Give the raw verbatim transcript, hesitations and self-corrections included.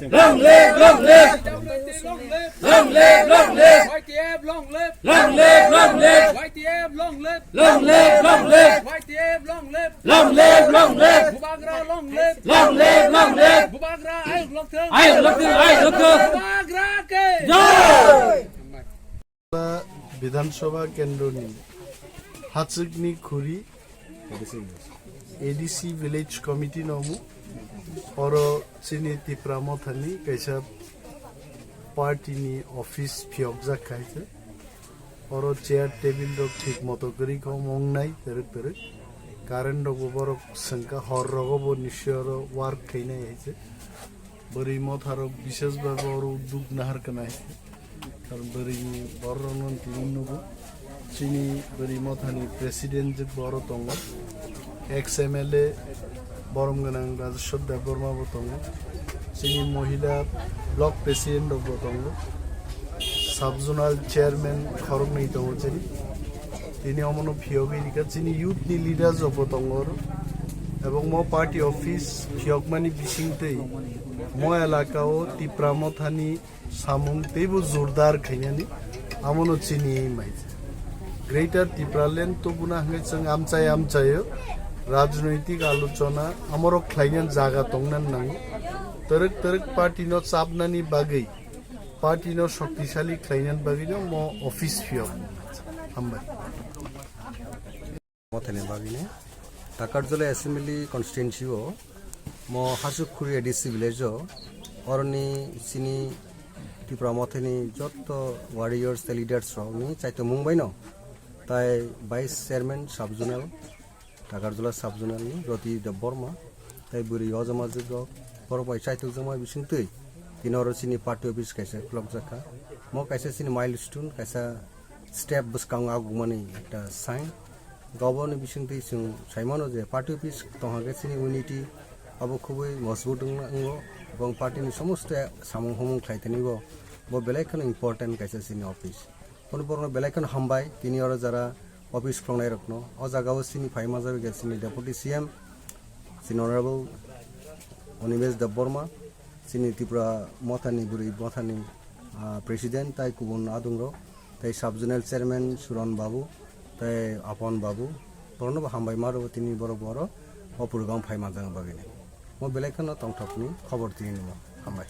live! Long live, long live! Long live, long live! Y T F long live! Long live, long live! Y T F long live! Long live, long live! Y T F long live! Long live, long live! Bubagra long live! Long live, long live! Bubagra ayuk lokthung! Ayuk lokthung, ayuk lokthung! Bubagra ke! Jai! Bidhan Sabha kendroni Hachikni Khuri A D C Village Committee no omo. Oro chini Tipra Mothani kaisa party ni office phiyokjak kha hai se. Oro chair table rok thik moto kwrwi kha, omo wngnai twrwk twrwk. Current rok bo borok swngkha, hor rogo bo nisi oro work khainai hai se. Bwrwi motharok bisesbabe oro udduk nahar kwnai. Karon bwrwini bororokno tini nugo. Chini bwrwi mothani president je boro tongo. Ex M L A borom gwnang Rajeshwar Debbarma bo tongo. Chini mohila block president rok bo tongo. Sub zonal chairman khoroknwi tongo chini. Tini omono phiyogwi rikha, chini youth ni leaders rok bo tongo oro. Ebong mo party office phiyokmani bisingtwi mo elaka o Tipra Mothani samung teibo jordar khainani amono chini mai. Greater Tipraland tubuna hwnkhe chwng amchai amchaio rajnoitik alochona amorok khlainani jaga tongna nango. Twrwk twrwk party no chapnani bagwi, party no shoktisali khlainani bagwino mo office phiyok. Hambai. Mothani bagwino Takarjala Assembly Constituency o mo Hachikkhuri A D C village o oroni chini Tipra Mothani jotto warriors tei leaders rokni chaitomung baino tai Vice Chairman Sub Zonal Takarjala Sub Zonal ni Roti Debbarma tei bwrwi ojama jwk rok borok bai chaitukjakma bisingtwi tini oro chini party office kaisa khulokjak kha. Mo kaisa chini milestone, kaisa step bwskango agukmani ekta sign. Goboni bisingtwi chwng saimano je party office tongha khe chini unity abo khubui mojbut wng-, wngo, ebong party ni somosto samung humung khlai tonibo bo belai kheno important kaisa chini office. Bono borokno belai kheno hambai, tini oro jara office khuloknai rokno. O jaga o chini phai manjak kha chini Deputy C M, chini Honorable Animesh Debbarma, chini Tipra Mothani bwrwi mothani, ah, President tai kubun adungrok, tai Sub Zonal Chairman Suron Babu, tai Apon Babu, borokno bo hambai ma rwo tini borok boro o program phai manjakna bagwino. Mo belai kheno tongthokni khobor tini nimo. Hambai.